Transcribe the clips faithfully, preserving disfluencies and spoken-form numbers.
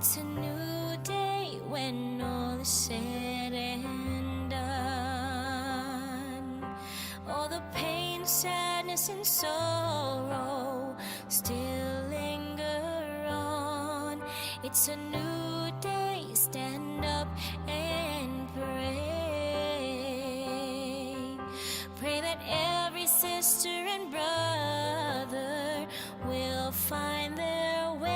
It's a new day when all is said and done. All the pain, sadness, and sorrow still linger on. It's a new day, stand up and pray. Pray that every sister and brother will find their way.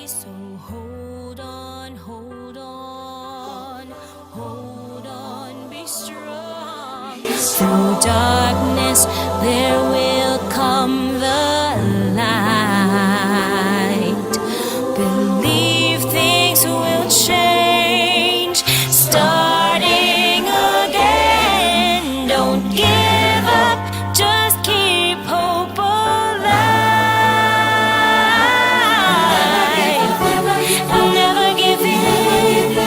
So hold on, hold on, hold on, be strong. Through darkness, there will come the light. Believe things will change, starting again. Don't give up, just keep hope alive. Never give in,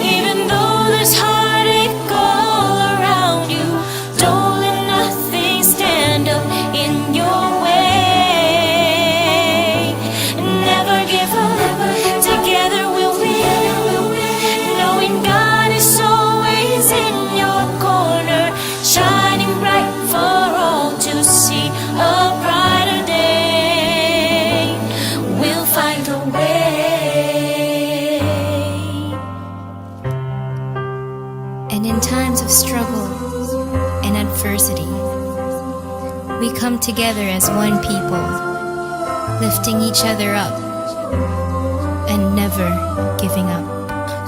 even though there's heartache all around you. Don't let nothing stand up in your way. Never give up, together we'll win. Knowing God is always in your corner, shining bright for all to see. A brighter day, we'll find a way. And in times of struggle and adversity, we come together as one people, lifting each other up and never giving up.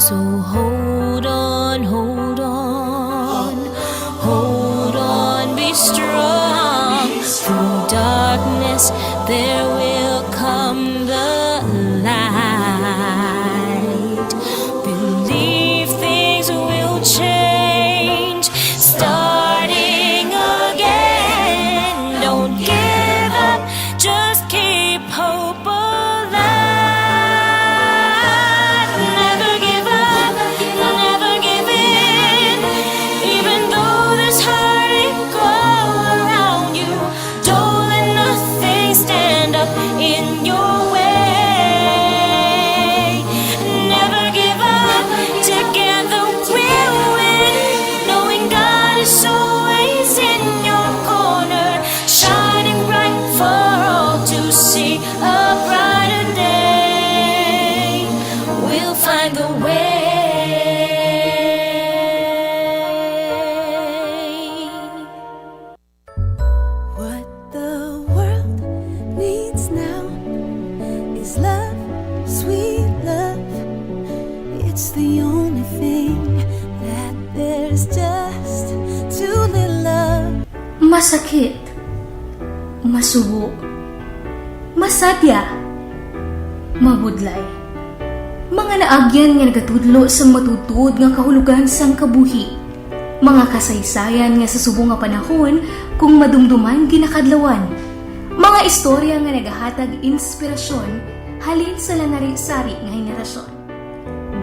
So hold on, hold on, hold on, be strong. Through darkness, there will come the light. Believe things will change, starting again. Don't give up, just keep hope alive. Never give up, never give in, even though there's heartache all around you. Don't let nothing stand up in your way. Never give up, together we'll win. Knowing God is always in your corner, shining bright for all to see. A brighter day, we'll find a way. What the world needs now is love, sweet love. It's the only thing that there's just too little of. Masakit, masubo, masadya, mabudlay. Mga naagyan nga nagatudlo sang matuod-tuod nga kahulogan sang kabuhi. Mga kasaysayan nga sa subong nga panahon kung madumduman ginakadlawan. Mga istorya nga nagahatag inspirasyon halin sa lanari-sari nga henerasyon.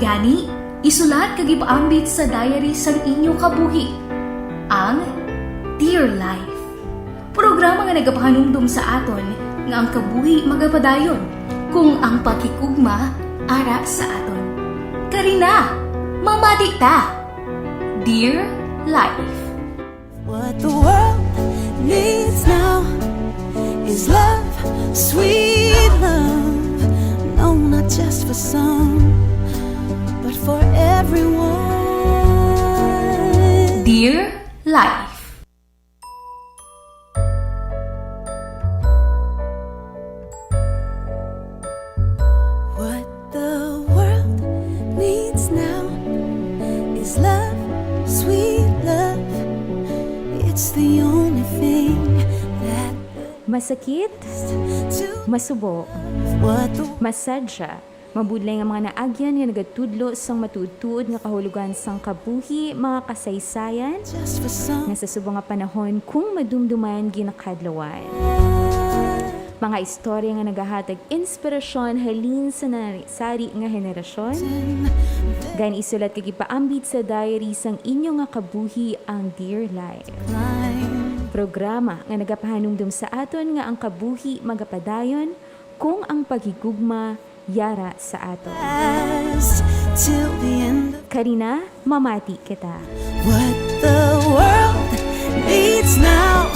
Gani, isulat kag ipaambit sa diary sang inyo kabuhi ang Dear Life. Programa nga nagapahanumdom sa aton nga ang kabuhi magapadayon kung ang paghigugma ara sa aton. Kari na, mamati ta! Dear Life. What the world needs now is love, sweet love. No, not just for some, but for everyone. Dear Life. What the world needs now is love, sweet love. It's the only thing that Masakit, to masubo, what the masadya, mabudlay nga mga naagyan nga nagatudlo sang matuod-tuod nga kahulogan sang kabuhi, mga kasaysayan just for some. Nga sa subong nga panahon kung madumduman ginakadlawan. Mga istorya nga nagahatag inspirasyon halin sa nari-sari nga henerasyon. Gani isulat kag ipaambit sa diary sang inyo nga kabuhi ang Dear Life. Programa nga nagapahanumdom sa aton nga ang kabuhi magapadayon kung ang paghigugma yara sa aton. Last till the end of Karina, mamati kita. What the world needs now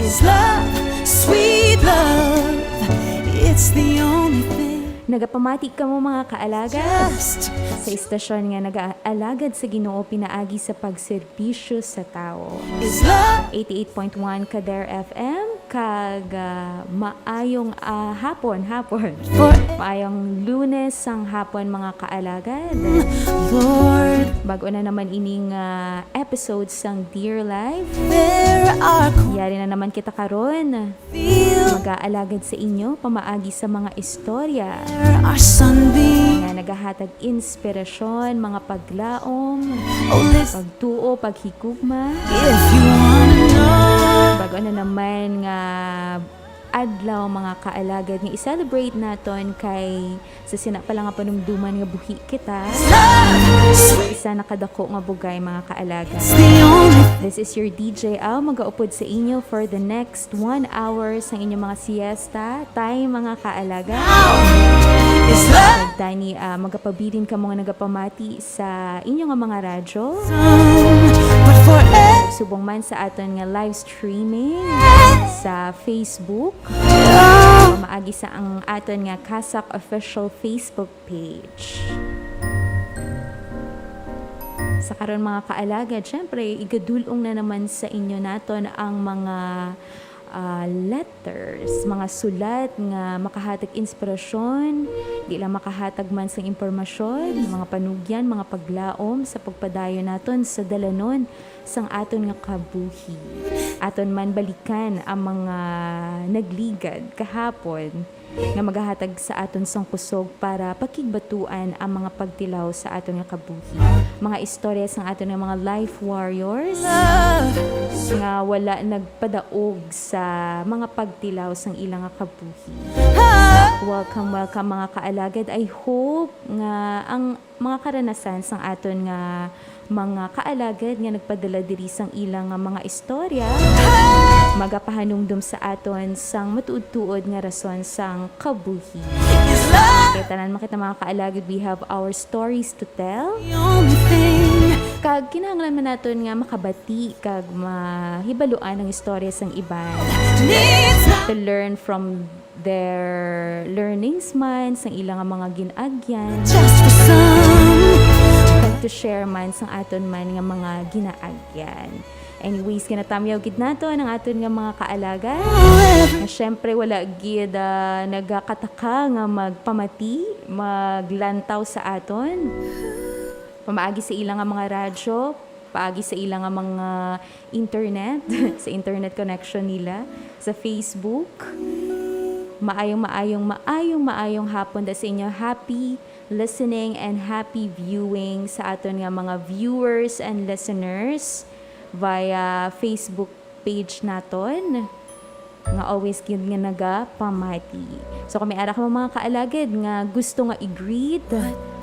is love, sweet love. It's the only thing. Nagapamati kamo, mga kaalagad, just sa istasyon nga nagaalagad sa Ginoo pinaagi sa pagserbisyo sa tawo. Is love. Eighty-eight point one Kader F M, kag, ah, maayong, ah, hapon, hapon. For Maayong Lunes sang hapon, mga kaalagad. Lord. Bag-o na naman ining, ah, episode sang Dear Life. There are Yari na naman kita karon. Feel. Mag-aalagad sa inyo pamaagi sa mga istorya. There are sunbeams. Nga nagahatag inspirasyon, mga paglaom, Oh, listen. Pagtuo, paghigugma. If you wanna know. Bag-o na naman nga adlaw, mga kaalagad, nga i-celebrate naton kay sa sina pa lang nga panumduman nga buhi kita. Love. Isa na kadako nga bugay, mga kaalagad. It's the only This is your D J Al, magaupod sa inyo for the next one hour sang inyong mga siesta time, mga kaalagad. Now is love. Kag tani, ah, magapabilin kamo nga nagapamati sa inyo nga mga radyo. But forever. Subong man sa aton nga live streaming sa Facebook, maagi sa ang aton nga CASAC official Facebook page. Sa karon, mga kaalagad, syempre, igadul-ong na naman sa inyo naton ang mga, ah, letters, mga sulat nga makahatag inspirasyon, di lang makahatag man sang impormasyon, mga panugyan, mga paglaom sa pagpadayon naton sa dalanon sang aton nga kabuhi. Aton man balikan ang mga nagligad kahapon nga magahatag sa aton sang kusog para pakigbatuan ang mga pagtilaw sa aton nga kabuhi. Mga istorya sang aton nga mga life warriors nga wala nagpadaog sa mga pagtilaw sang ila nga kabuhi. Welcome, welcome, mga kaalagad. I hope nga ang mga karanasan sang aton nga mga kaalagad nga nagpadala diri sang ila nga mga istorya magapahanumdom sa aton sang matuod-tuod nga rason sang kabuhi. Kay tanan man kita, mga kaalagad, we have our stories to tell. The only thing. Kag kinahanglan man naton nga makabati kag mahibaluan ang istorya sang iban. Needs. To learn from their learnings man, sang ila nga mga gin-agyan, just for some. Kag to share man sang aton man nga mga ginaagyan. Anyways, ginatamyaw gid naton ang aton nga mga kaalagad. Nga syempre, wala gid, ah, nagakataka nga magpamati, maglantaw sa aton. Pamaagi sa ila nga mga radyo, paagi sa ila nga mga internet, sa internet connection nila, sa Facebook. Maayong, maayong, maayong, maayong hapon da sa inyo. Happy listening and happy viewing sa aton nga mga viewers and listeners via Facebook page naton, nga always gid nga nagapamati. So, kung may ara kamo mga kaalagad nga gusto nga i-greet,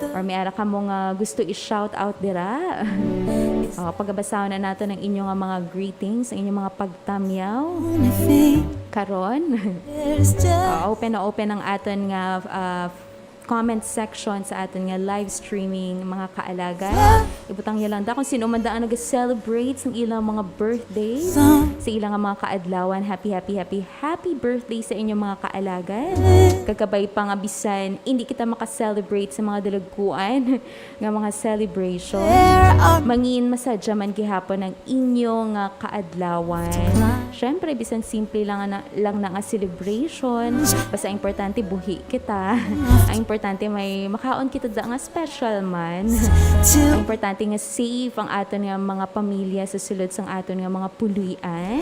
or may ara kamo nga gusto i-shout out dira, oh, pagabasahon na naton ang inyo nga mga greetings, ang inyo mga pagtamyaw karon. Oh, open na open ang aton nga, ah, comment section sa aton nga live streaming, mga kaalagad. Ibutang niya lang da kung sino man da ang nag-celebrate sang ilang mga birthday, sa ilang nga mga kaadlawan. Happy, happy, happy, happy birthday sa inyong mga kaalagad. Kag kabay pa nga bisan hindi kita maka-celebrate sa mga dalagkuan nga mga celebration, mangin masadya man gihapon ang inyo nga kaadlawan. Syempre, bisan simple lang na, lang na nga celebration, basta ang importante buhi kita. Ang importante may makaon kita da nga special man. Ang importante nga safe ang aton nga mga pamilya sa sulod sang aton nga mga puloy-an.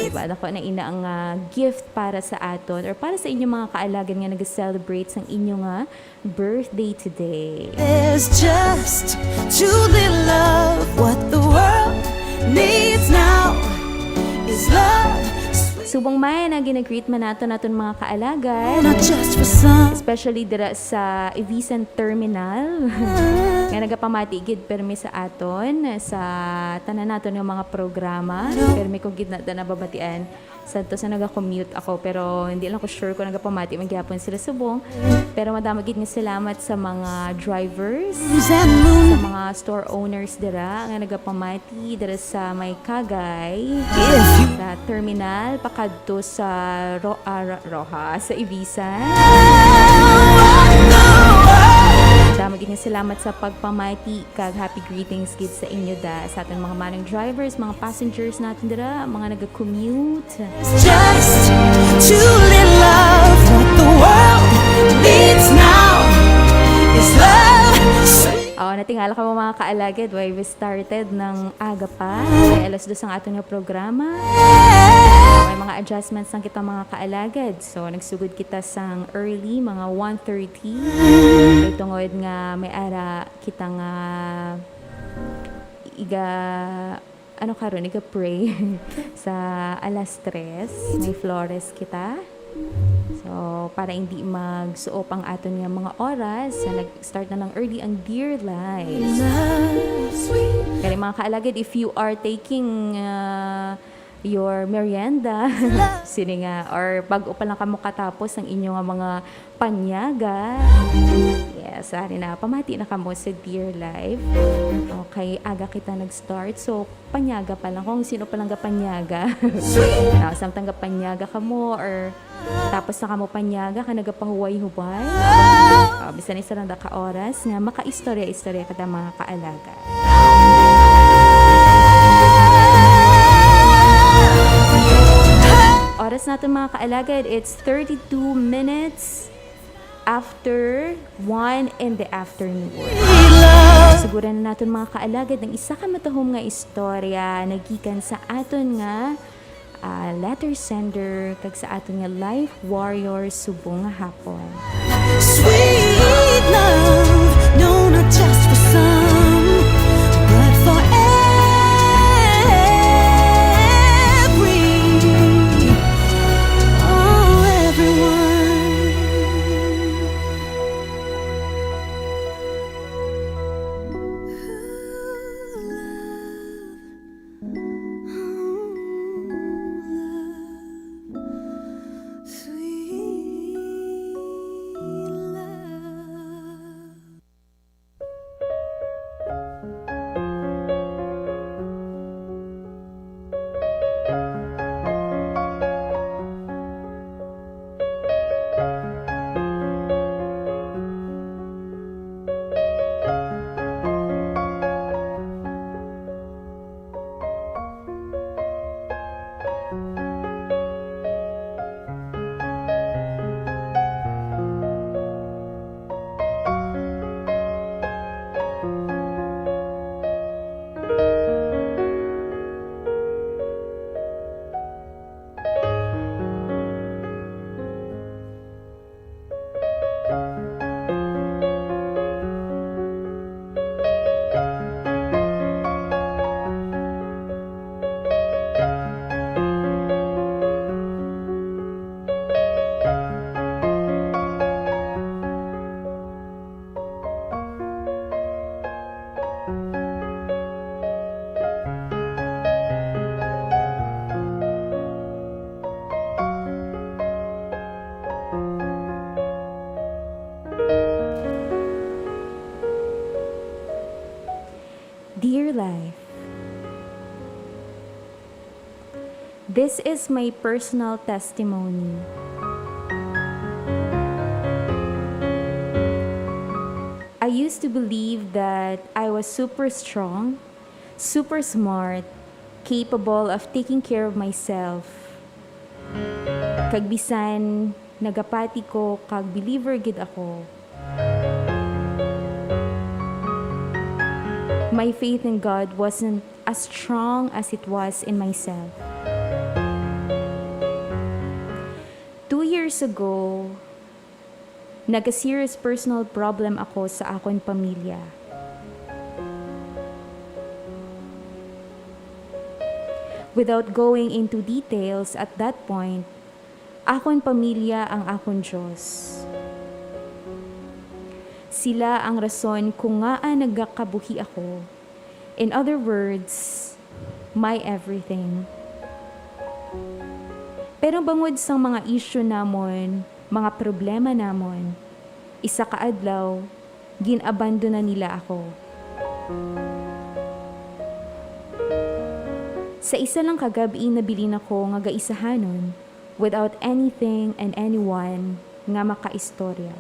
Diba? Dako na ina ang, ah, gift para sa aton or para sa inyong mga kaalagad nga nag-celebrate sang inyo nga birthday today. There's just too little love. What the world needs now is love. Subong man ang ginagreet man naton aton mga kaalagad, not just for some, especially dira sa Evisan Terminal, nga nagapamati gid permi sa aton, sa tanan naton nga mga programa. No. Permi ko gid na, na nababatian. Santos na naga-commute ako, pero hindi lang ko sure kung nagapamati man gyapon sila subong. Pero madamo gid nga salamat sa mga drivers, sa mga store owners dira nga nagapamati dira sa may Kagay, sa terminal pakadto sa Ro-, ah, Ro-, Roxas, sa Ibisan. Madamo gid nga salamat sa pagpamati kag happy greetings gid sa inyo da, sa aton mga manong drivers, mga passengers natin dira, mga naga-commute. It's just too little love. What the world needs now is love. Sweet. Oh, natingala ka mo, mga kaalagad, why we started ng aga pa. Kay alas dos ang aton nga programa. May mga adjustments lang kita, mga kaalagad. So, nagsugod kita sang early, mga one thirty. Kay tungod nga may ara kita nga iga, ano, karon, iga-pray sa alas tres, may Flores kita. So, para hindi magsuop ang aton nga mga oras, so nag-start na lang early ang Dear Life. Kaya, mga kaalagad, if you are taking, uh, your merienda, sini nga, or bago pa lang kamo katapos ang inyo nga mga panyaga, yes, ari na, pamati na kamo sa Dear Life. Okay, aga kita nag-start, so panyaga pa lang, kung sino pa lang ga panyaga. Na, samtang ga panyaga kamo or tapos na kamo panyaga, ka nagapahuway-huway. Ah, bisan isa lang da ka oras nga makaistorya-istorya ka da, mga kaalaga. Oras naton, mga kaalagad, it's thirty-two minutes after one in the afternoon. Suguran na naton, mga kaalagad, ang isa ka matahom nga istorya nagikan sa aton nga, ah, letter sender kag sa aton nga life warrior subong nga hapon. Sweet love, no, not just for some, but for every, oh, everyone. Ooh, love. Dear life, this is my personal testimony. I used to believe that I was super strong, super smart, capable of taking care of myself. Kag bisan nagapati ko kag believer gid ako, my faith in God wasn't as strong as it was in myself. Two years ago, nagka-serious personal problem ako sa akon pamilya. Without going into details, at that point, akon pamilya ang akon Dios. Sila ang rason kung ngaa nagakabuhi ako. In other words, my everything. Pero bangod sang mga isyu namon, mga problema namon, isa ka adlaw, gin-abandonan nila ako. Sa isa lang ka gab-i, nabilin ako nga gaisahanon without anything and anyone nga makaistorya.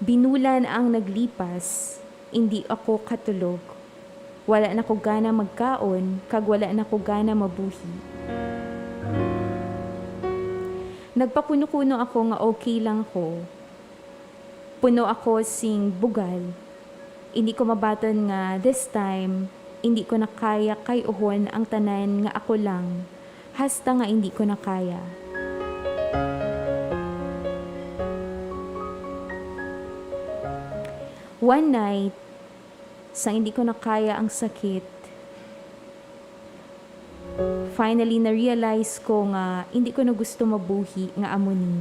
Binulan ang naglipas, indi ako katulog. Wala na ko gana magkaon, kag wala na ko gana mabuhi. Nagpakuno-kuno ako nga okay lang ko. Puno ako sing bugal. Indi ko mabaton nga this time, indi ko na kaya kay-uhon ang tanan nga ako lang, hasta nga indi ko na kaya. One night, sang indi ko na kaya ang sakit, finally na-realize ko nga indi ko na gusto mabuhi nga amo ni.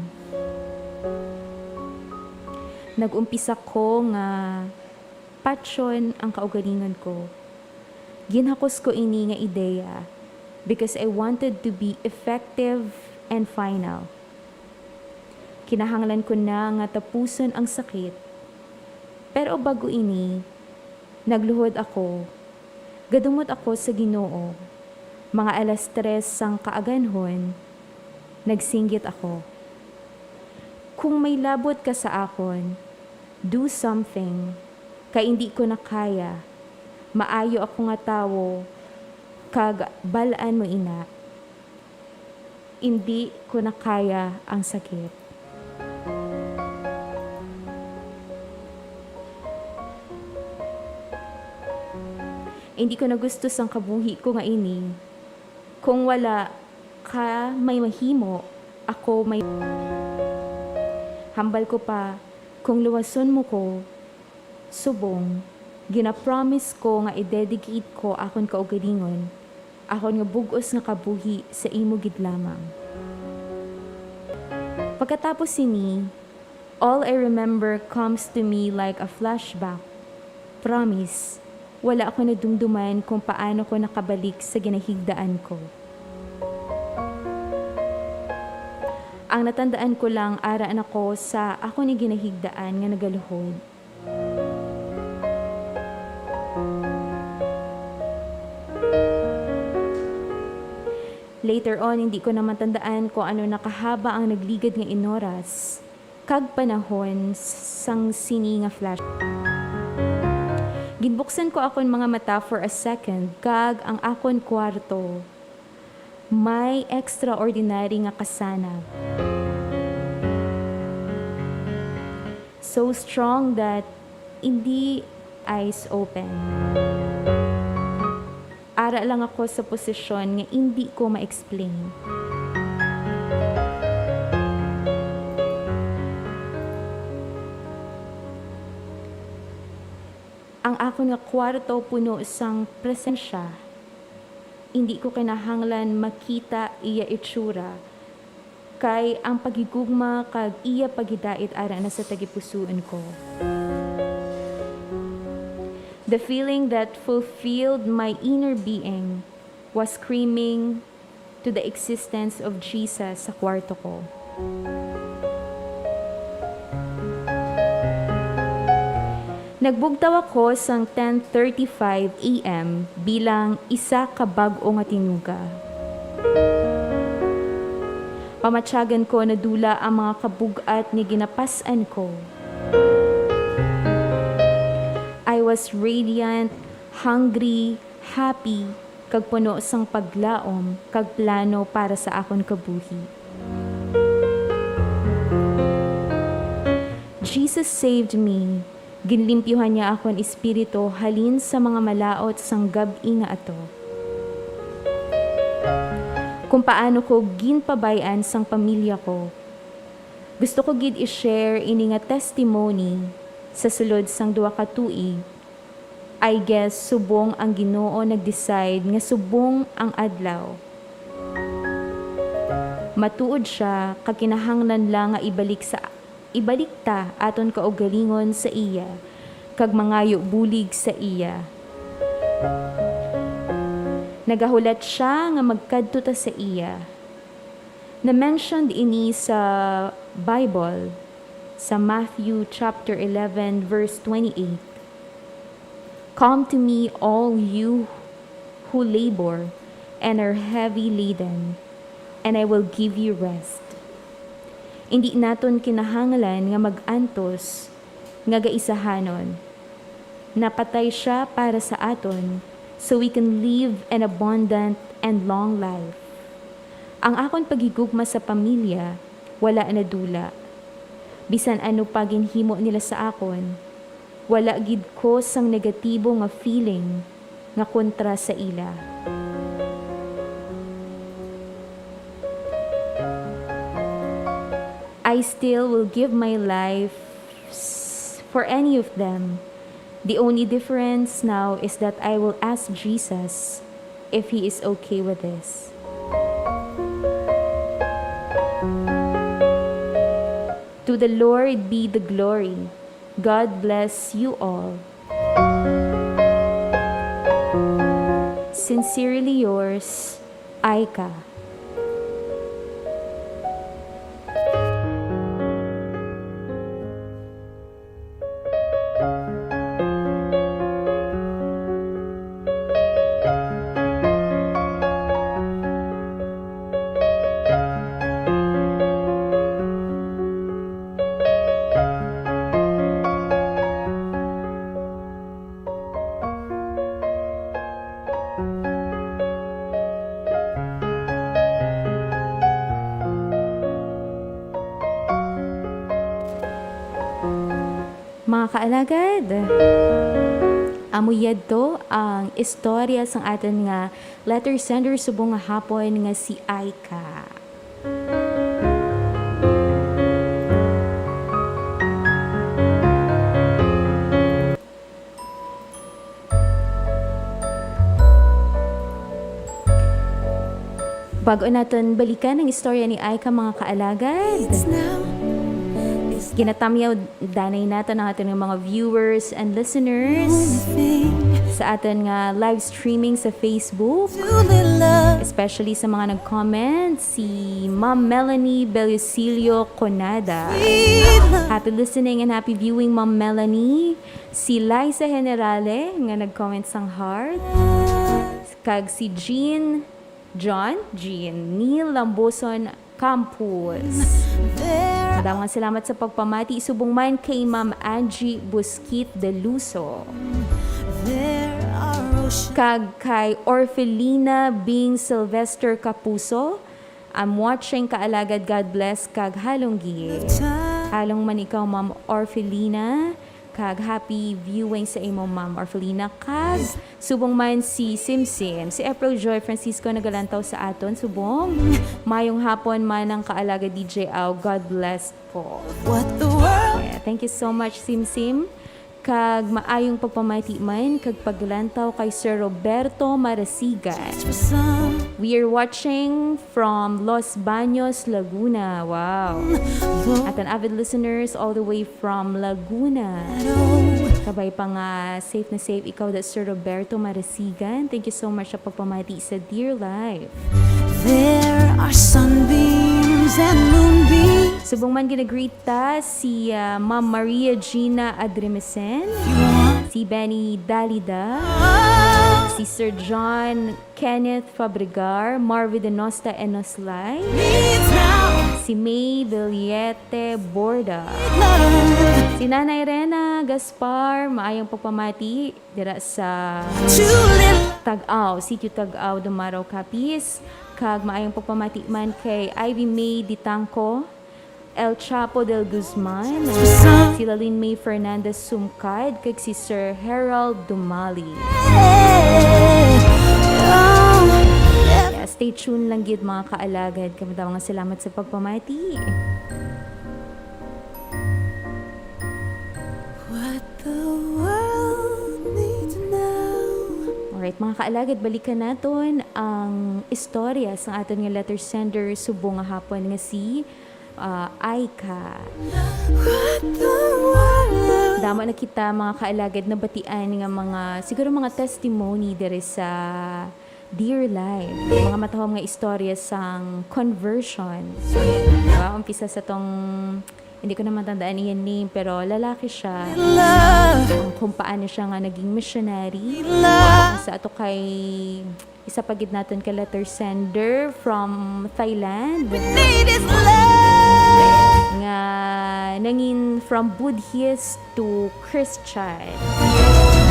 Nag-umpisa ko nga patyon ang kaugalingon ko. Ginhakos ko ini nga ideya because I wanted to be effective and final. Kinahanglan ko na nga tapuson ang sakit. Pero bago ini, nagluhod ako. Gadumot ako sa Ginoo. Mga alas tres sang kaaganhon, nagsinggit ako, "Kung may labot ka sa akon, do something, kay indi ko na kaya. Maayo ako nga tawo, kag bal-an mo ina." Indi ko na kaya ang sakit. Indi ko na gusto sang kabuhi ko nga ini. Kung wala ka may mahimo, ako may hambal ko pa, kung luwason mo ko, subong, gina-promise ko nga i-dedicate ko akon kaugalingon, akon nga bug-os nga kabuhi sa imo gid lamang. Pagkatapos sini, all I remember comes to me like a flashback. Promise, wala ko nadumduman kung paano ko nakabalik sa ginahigdaan ko. Ang natandaan ko lang, ara na ko sa akon ginahigdaan nga nagaluhod. Later on, hindi ko na matandaan kung ano na kahaba ang nagligad nga inoras kag panahon sang sini nga flash. Ginbuksan ko akon mga mata for a second, kag ang akon kwarto may extraordinary nga kasanag. So strong that indi eyes open. Ara lang ako sa posisyon nga indi ko ma-explain. Ang akon nga kwarto puno sang presensya. Indi ko kinahanglan makita iya itsura, kay ang paghigugma kag iya paghidait ara na sa tagipusoon ko. The feeling that fulfilled my inner being was screaming to the existence of Jesus sa kwarto ko. Nagbugtaw ako sang ten thirty-five a m bilang isa ka bag-o nga tinuga. Pamatyagan ko nadula ang mga kabug-at nga ginapas-an ko. I was radiant, hungry, happy, kag puno sang paglaom kag plano para sa akon kabuhi. Jesus saved me. Ginlimpyuhan niya akon espiritu halin sa mga malaut sang gab-i nga ato. Kung paano ko ginpabay-an sang pamilya ko. Gusto ko gid i-share ini nga testimony sa sulod sang duha ka tuig. I guess subong ang Ginoo nag-decide nga subong ang adlaw. Matuod siya, kag kinahanglan lang nga ibalik sa, ibalik ta aton kaugalingon sa iya, kag mangayo bulig sa iya. Nagahulat sia nga magkadto ta sa iya. Na-mentioned ini sa Bible, sa Matthew chapter eleven, verse twenty-eight. "Come to me, all you who labor and are heavy laden, and I will give you rest." Indi naton kinahanglan nga mag-antos nga gaisahanon. Napatay sia para sa aton, so we can live an abundant and long life. Ang akon paghigugma sa pamilya wala nadula. Bisan ano pa ginhimo nila sa akon, wala gid ko sang negatibo nga feeling nga kontra sa ila. I still will give my life s-, for any of them. The only difference now is that I will ask Jesus if he is okay with this. To the Lord be the glory. God bless you all. Sincerely yours, Aika. Mga kaalagad, amo yadto ang istorya sang aton nga letter sender subong nga hapon nga si Aika. Bago naton balikan ang istorya ni Aika, mga kaalagad, ginatamyaw danay naton ang aton nga mga viewers and listeners sa aton nga live streaming sa Facebook, especially sa mga nag-comment, si Ma'am Melanie Bellosillo Conada. Happy listening and happy viewing, Ma'am Melanie. Si Liza Generale nga nag-comment sang heart. Kag si Jean, John, Jean Neil Lamboson Campos. Madamo nga salamat sa pagpamati, subong man kay Ma'am Angie Busquit Deluso. Kag kay Orfelina Bing Sylvester Capuso, I'm watching, kaalagad, God bless, kag halong gid. Halong man ikaw, Ma'am Orfelina, kag happy viewing sa imo, Ma'am Orfelina, kag subong man si Simsim, si April Joy Francisco nagalantaw sa aton, subong. Mayong hapon man ang kaalagad D J Au, God bless po. What the world Yeah, thank you so much, Simsim. Kag maayong pagpamati man kag paglantaw kay Sir Roberto Marasigan. We are watching from Los Baños, Laguna. Wow. At an avid listeners all the way from Laguna. Kabay pa nga safe na safe ikaw, da Sir Roberto Marasigan. Thank you so much sa pagpamati sa Dear Life. There are sunbeams and moonbeams. Subong man ginagreet ta si, ah, Ma'am Maria Gina Adrimesen, si Benny Dalida, si Sir John Kenneth Fabregar, Marvin Denosta Enoslay, si May Villete Borda, si Nanay Rena Gaspar, maayong pagpamati dira sa Tag-Aw, Sitio Tag-Aw, Dumaraw, Capiz, kag maayong pagpamati man kay Ivy May Ditangco, El Chapo del Guzman, si Lalin May Fernandez Sumkad, kag si Sir Harold Dumali. Yeah, stay tuned lang gid, mga kaalagad. Kamo daw nga salamat sa pagpamati. What the world needs now. Alright, mga kaalagad, balikan naton ang istorya sa aton nga letter sender subong nga hapon nga si, ah, Aika. What the world Damo na kita, mga kaalagad, nabatian nga mga, siguro, mga testimony diri sa Dear Life, mga matahom nga istorya sang conversion. Diba? Umpisa sa tong, hindi ko na matandaan iyang name, pero lalaki siya. Ang kung paano siya nga naging missionary. Sa ato kay isa pa gid naton ka letter sender from Thailand. Nga nangin from Buddhist to Christian.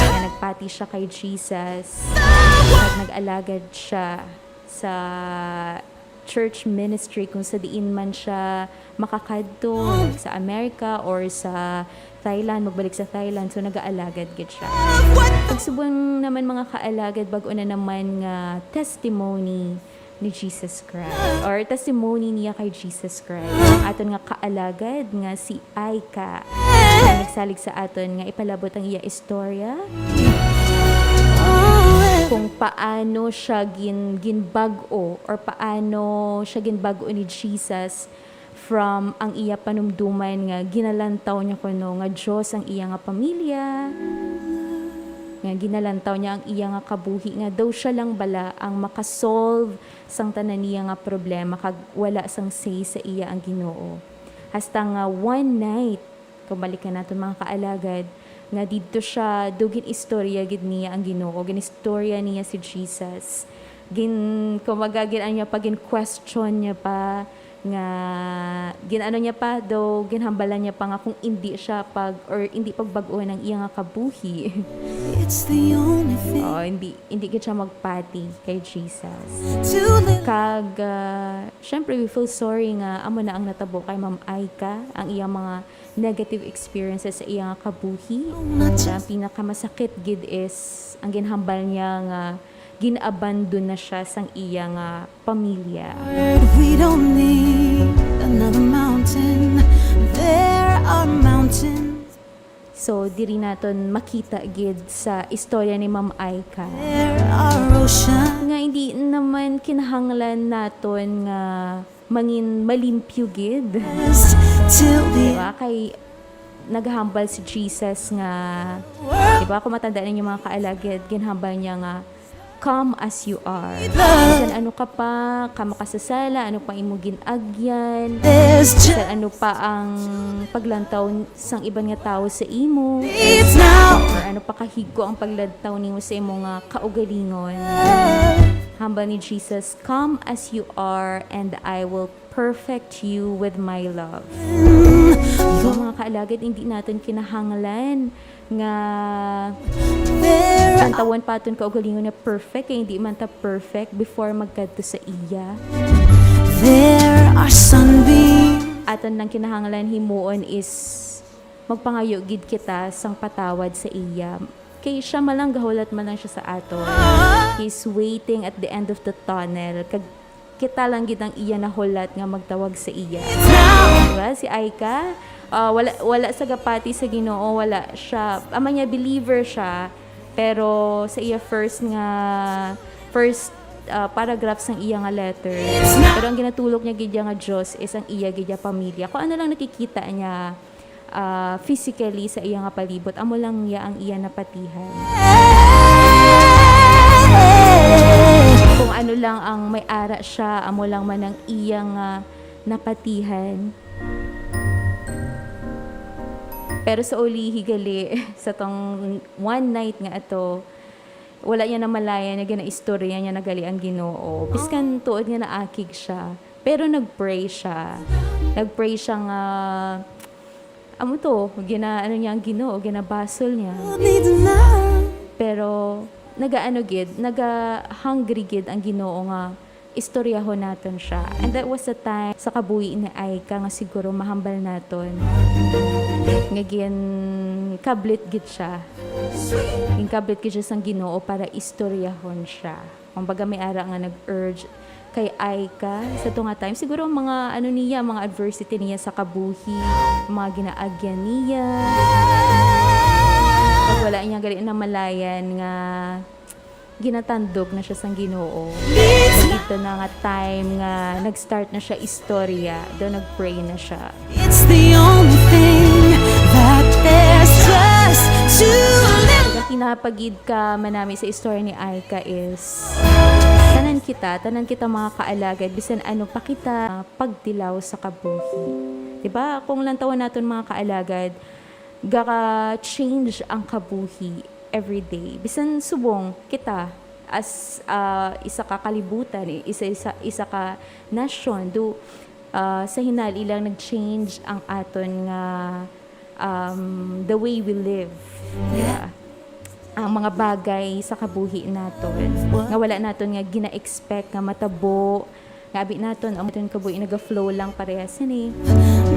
Nga nagpati siya kay Jesus. At nag-alagad siya sa church ministry kung sa diin man siya makakadto, sa America or sa Thailand, magbalik sa Thailand. So, nagaalagad gid siya. Pagsubong naman, mga kaalagad, bag-o na naman nga testimony ni Jesus Christ, or testimony niya kay Jesus Christ. Ang aton nga kaalagad nga si Aika, nga nagsalig sa aton nga ipalabot ang iya istorya, kung paano siya gin-, ginbag-o, or paano siya ginbag-o ni Jesus from ang iya panumduman nga ginalantaw niya kuno nga Dios ang iya nga pamilya, nga ginalantaw niya ang iya nga kabuhi, nga daw siya lang bala ang makasolve sang tanan niya nga problema, kag wala sang say sa iya ang Ginoo. Hasta nga one night, kung balikan naton, mga kaalagad, nga didto siya, do gin-istorya gid niya ang Ginoo, gin-istorya niya si Jesus. Gin-, kumbaga, gin-, ano niya pa, gin-question niya pa, nga, gin-, ano niya pa, do, ginhambalan niya pa nga kung hindi siya pag, or hindi pagbag-on ang iya nga kabuhi. It's the only thing. Oo, hindi, hindi gid siya magpati kay Jesus. To live. Kag, ah, syempre, we feel sorry nga amo na ang natabo kay Ma'am Aika, ang iyang mga negative experiences sa iya nga kabuhi. Not just. Ang pinakamasakit gid is ang ginhambal niya nga gin-abandon na siya sang iya nga pamilya. We don't need another mountain. There are mountains. So, diri naton makita gid sa istorya ni Ma'am Aika. There are oceans. Nga hindi naman kinahanglan naton nga mangin malimpyo gid. Till the. Diba? Kay naghambal si Jesus nga, diba, kung matandaan ninyo, mga kaalagad, ginhambal niya nga, "Come as you are." Bisan ano ka pa, ka makasasala, ano pang imo gin-agyan, bisan ano pa ang paglantaw sang iban nga tawo sa imo, or ano pa kahigko ang paglantaw nimo sa imo nga kaugalingon. Hambal ni Jesus, "Come as you are, and I will perfect you with my love." So, mga kaalagad, hindi naton kinahanglan nga lantawon pa aton kaugalingon nga perfect, kay hindi man ta perfect before magkadto sa iya. There are sunbeams. Aton lang kinahanglan himuon is magpangayo gid kita sang patawad sa iya. Kay siya man lang, gahulat man lang siya sa aton. He's waiting at the end of the tunnel. Kag kita lang gid ang iya nahulat nga magtawag sa iya. Diba? Si Aika, ah, wala, wala sa gapati sa Ginoo, wala siya, ama niya, believer siya, pero sa iya first nga, first, ah, paragraph sang iya nga letter, pero ang ginatulok niya gid nga Dios is ang iya gid nga pamilya. Kung ano lang nakikita niya, ah, physically sa iya nga palibot, amo lang niya ang iya napatihan. Kung ano lang ang may ara siya, amo lang man ang iya nga napatihan. Pero sa ulihi gali, sa tong one night nga ato, wala niya namalayan nga ginaistorya niya na gali ang Ginoo. Biskan tuod nga naakig siya, pero nag-pray siya. Nag-pray siya nga, amo to, gina-, ano niya ang Ginoo, ginabasol niya. Pero nagaano gid, naga-hungry gid ang Ginoo nga istoryahon naton siya. And that was the time sa kabuhi ni Aika nga siguro mahambal naton nga ginkablit gid siya. Ginkablit gid siya sang Ginoo para istoryahon siya. Kumbaga, may ara nga nag-urge kay Aika sa tunga time. Siguro ang mga ano niya, mga adversity niya sa kabuhi, mga ginaagyan niya. Pag wala niya gali namalayan nga ginatandog na siya sang Ginoo. Dito na nga time nga nag-start na siya istorya, daw nag-pray na siya. It's the only thing that there's Ang pinapagid ka manami sa istorya ni Aika is, tanan kita, tanan kita mga kaalagad, bisan ano pa kita, ah, pagtilaw sa kabuhi. Diba? Kung lantawan naton mga kaalagad, gaka-change ang kabuhi every day. Bisan subong kita as, ah, isa ka kalibutan, i-, isa, isa, isa ka nasyon, do, ah, sa hinali lang nag-change ang aton nga, um, the way we live. Yeah. Ang mga bagay sa kabuhi naton nga wala naton nga gina-expect nga matabo, nga abi naton ang aton kabuhi naga-flow lang parehas ini.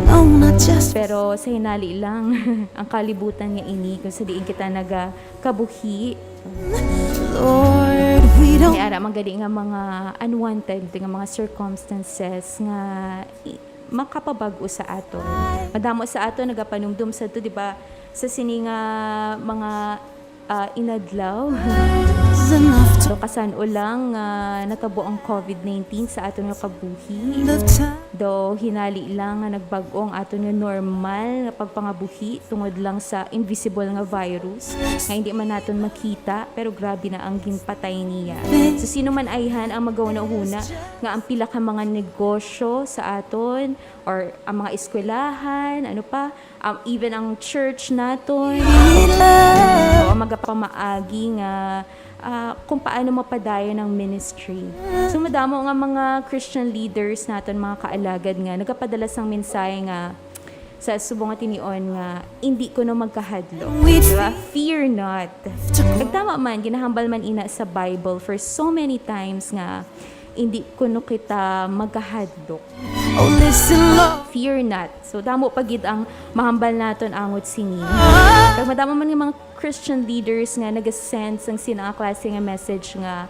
No, not just Pero sa hinali lang ang kalibutan nga ini kung sa diin kita naga kabuhi. Lord, we don't May ara man gani nga mga unwanted nga mga circumstances nga i- makapabag-o sa aton. Madamo sa aton nagapanumdom sa to, di ba? Sa sini nga mga, ah, inadlaw. enough to So, kasan-o lang nga natabo ang covid nineteen sa aton nga kabuhi. End of time. Do hinali lang nga nagbag-o ang aton nga normal nga pagpangabuhi tungod lang sa invisible nga virus nga hindi man naton makita, pero grabe na ang ginpatay niya. So, sino man ayhan ang maghunahuna nga ang pila ka mga negosyo sa aton or ang mga eskwelahan, ano pa, um, even ang church naton, o ang magapamaagi nga, ah, kung paano mapadayon ang ministry. So, madamo nga mga Christian leaders naton, mga kaalagad nga nagapadala sang mensahe nga sa subong nga tinion nga hindi ko no magkahadlok. Diba? Fear not. Nagtama man, ginahambal man ina sa Bible for so many times nga hindi ko no kita magkahadlok. Oh, listen, Lord. Fear not. So, damo pa gid ang mahambal naton angot sini. Pero madamo man nga mga Christian leaders nga nagasend sang sina nga klase nga message nga